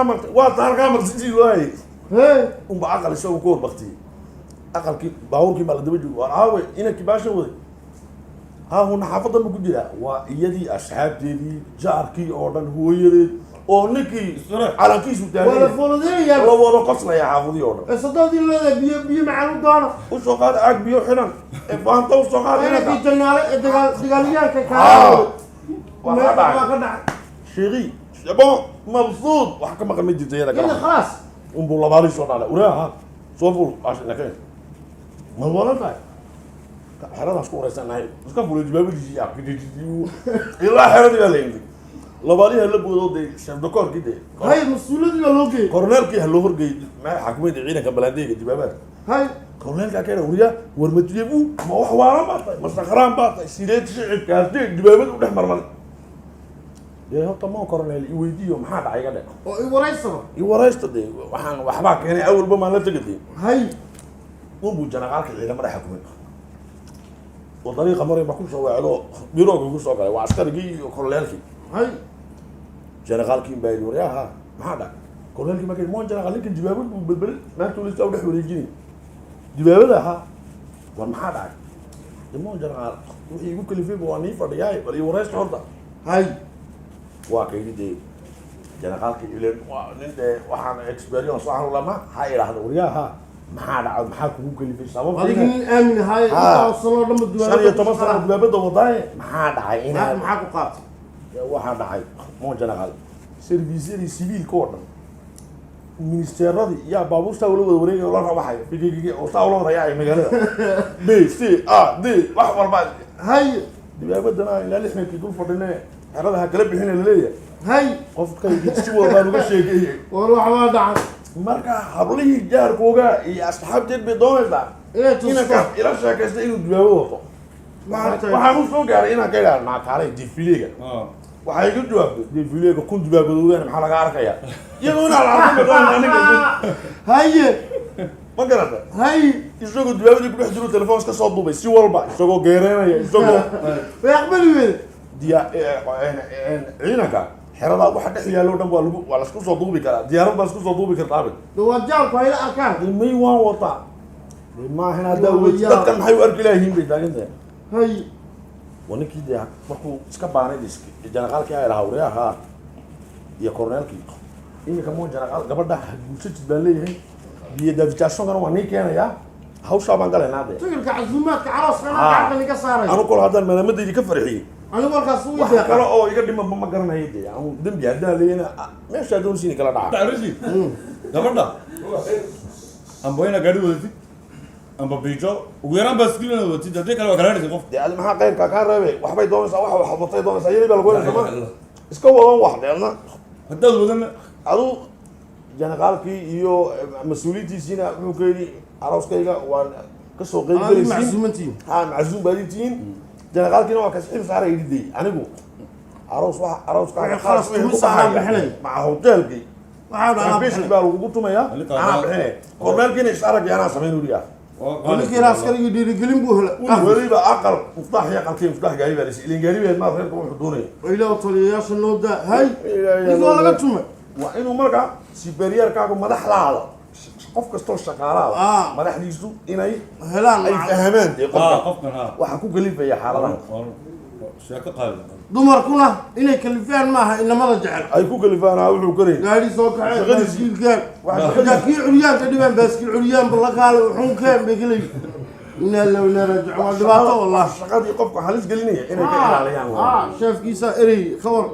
Halkaa martay, waa ta halkaa martay sidii waayey. Hey. Unba aqal isagoo ku horbaktiyey aqalkii, baabuurkii baa la daba joogo. Waar aawe inankii baasha waday? Ha, huna xaafadan bu ku jiraa. Waa iyadii, asxaabteedii, jaarkii oo dhan, hooyadeed oo ninkii calankiisu Waa la taagan. fooladeynaya. La wada qoslaya xaafadii oo dhan. Ee sadoodii leedahay, biyo, biyo macaan u doona. Usoo qaad caag biyo xidan ee faanta usoo qaad inankii inanka. Janaale ee dagaal dagaalyahanka Ah. kaa Waa ka dhacay. Waa ka dhacay. Chéri, c'est bon, mabsuud, wax ka maqan ma jirto iyada. Iyada kala khalaas. Unbuu labaadii soo dhalay. Uraa soo ful nakeen, ma walan tahay? Xeradaas ku wareysanahay, iska fulay jibaabadiisii ilaa xeradii baa la yimid. Labaadii ha la boodo dee, chef de corps-kii dee. Hay, mas-uuladii baa loo geeyey. Korneelkii ha loo horgeeyey meel xakumayda ciidanka balandeega jibaabaadka. Hay. Korneelkaa keena, wariyaa, war matiyebu, ma wax waalan baa tahay? Ma sakraan baa tahay? Sideed shicibka haddee jibaabad u dhex marmaray dee? Horta moo koroneel i weydiiyo, maxaa dhacay iga dhe. Oo i waraysaba. I waraysta dee, waxaan waxbaa keenay, awalba maan la tega dee. Hay. Unbuu janaqaalka ciidamada xakumay oo dariiqa maray ba kusoo weecdo, birooga kusoo galay, waa askarigii iyo koroneelkii. Hay. Janaqaalkii baa yidhi, waryaha, maxaa dhacay? Koroneelkii markay, mon janaqaal, ninkan jibaabad buu belbel maanta ulista u dhex wareejinay jibaabada ahaa, war maxaa dhacay? De mon janaqaal, wixii igu kalifayba waa nii fadhiyaay, bal ii waraysta horta. Hay. Waa ka yidhi dee janaqaalka, ilen waa nin dee waxaan experience waxaan lama ha idhaahdo, waryaha, maxaa dhacay? Maxaa kugu kalifay sababta? Adiga nin aamin ahaay. Ha. Intaas sanoo dhan ba 15 sano dibaabada wadaaye, maxaa dhacay inaad maxaa ku qaatay? Waxaa dhacay, mon janaqaal, service-yadii siviilka oo dhan, ministeeradii yaa baabuurtaa ula wada wareegaya oo la rabaxayo figigigi oo saa ula wada yaacay magaalada, B C A D wax walba. Hay. Dibaabadana ilaa 60-kii dul fadhine, xerada ha kala bixina laleeyahay. Hay. Qofkaygii si walbaan uga sheekeeyey. War wax waa dhacay. Marka hablihii jaarkooga iyo asxaabteed bay doonaysaa inay tusto. Inanka ila sheekaysta inuu dibaabo wato. Maaragtay. Waxaan u soo gaaray inaan ka idhaha naakaalay défilé-ga. Waxay iga jawaabtay, défilé-ga kun dibaabadoodaan maxaa laga arkayaa? Iyadoo inaan la arkin doon aniga. Haye. Ma garata? Hay. Isagoo dibaabadii ku dhex jiro telefoon iska soo duubay, si walba isagoo geereynaya, isagoo way aqbali weyde. Diya ciidanka xerada waxa dhex yaallo dhan waa lagu waa lasku soo duubi karaa, diyaarad baa lasku soo duubi kartaa. De waa jaalku hayla arkaan. De may waan wataa de, maahan haddaa Waa weydi yaab. Dadkan maxay u arki laayihiin bay taagan tahay. Hay. Waa ninkii dee markuu iska baanay janaqaalkii ay lahaa, waryaha iyo korneelkii, iminka mo janaqaal, gabadha ha guursatid baan leeyahay, biyo d'invitation-kana waa nii keenayaa, hawshaa baan galaynaa dee. Fikirka casuumaadka carooskana Ah. gacanta niga saaray. Anu kol haddaan manaamadeydii ka farxiyey, anigu halkaas u wax deeqa. Kale oo iga dhimanba ma garanayo dee, anu dembi haddaan leeyana meeshaa doonsiini kala dhaca. Rashid, gabadha amba inaad gaari wadatid amba biijo, ugu yaraan baaskiil inaad wadatid, haddii kale waa kala hadhaysa qof. Dee adi maxaa qayrkaa kaa reebay? Waxbay doonaysaa, wax wax watay doonaysaa, iyadii baa lagu helaysa, ma iska wadan wax deedna. Haddaad wadana. Adu janaqaalkii iyo mas-uuliyiintiisiina wuxuu ka yidhi, arooskayga waan kasoo qeyb galaysiin. Macsuumantiin. Ha, macsuum baad tihiin. Janaqaalkiina waa kas xil saaray, yidhi dey anigu aroos wax arooskaaga wixii khalas khalas wixii ku tumisa anaa baxaya bixinay. Maca hoteelkii waxaa dhanaa bishii baa lagugu tumayaa. Alintaa anaa bixinay, korneelkiina is aragay, anaa samayn uriyaa. Ninkii askarigii dhiirigelin buu helay. Weliba aqal muftaax iyo aqalkii muftaax gaari baa lasi ilin gaari baa maa reerka wuxuu doonaya. Ilaah, taliyayaasha noo daa. Hay, ninkii waa laga tumay. Waa inuu marka supérieur-kaagu, madaxdaada, qof kastoo shaqaalaada madaxdiisu inay helaan ay fahmaan dee qofka qofkan ha waxaa ku kalifaya xaaladaha. Sheeko qaali. Dumarkuna inay kalifaan maaha inamada jecel. Ay ku kalifaan wuxuu karayay. Gaari soo kaxee. Shaqadiisii. Baaskiilkeen. Waxa xitaa kii curyaanka dhibaan, baaskiil curyaanba la kaale wuxuun bay kaleeyihin. Inaa lillahi wa inaa raajicuun, waa dhibaato wallah. Shaqadii qofka halis gelinaya inay ka ilaaliyaan. Ah, sheefkiisa erey ka war.